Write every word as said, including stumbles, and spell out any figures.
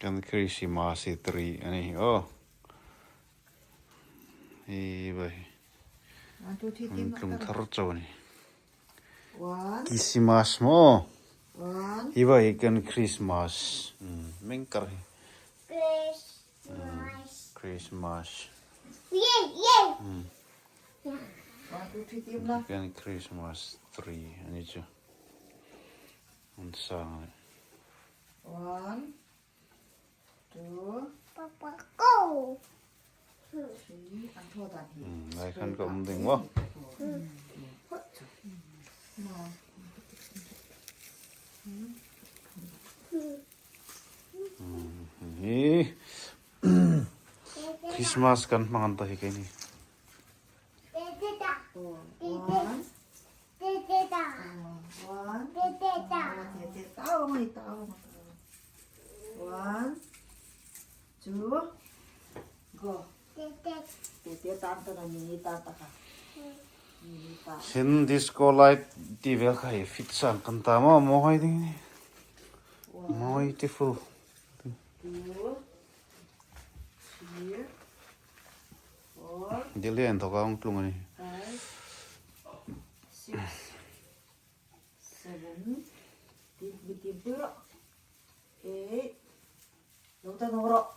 Kan Christmas tree a ni hi aw. Hi va hi. One, two, three, an tlung thar chau a nih. One. Christmas maw. One. Hi va hi kan Christmas. Hmm, meng kar hi. Christmas. Christmas. Yay, yay. Hmm. One, two, three, three, la. Kan Christmas tree a ni chu. An sang a nih. One, two. Papa, go. Three, an thaw dan hi. Hmm, lai khan ka um ding maw. Hmm. Hmm, hi. Christmas kan hmang an ta hi keini. Oh, one. Oh, one. Oh, te, te, ta, oh, my, ta, oh, my. One, two, go. Te, te, ta, ta, na, ni, ni, ta, ta, ka. Ni, ni, ta. Sin disco light ti vel kha hi fit sang kan ta maw, maw hai ding ni. One. Maw hai ti full. Two, three, four, Dil lian tawka hung tlung a nih. Five, six, seven, ti, ti, ti, ti, eight, lo ta naw rawh.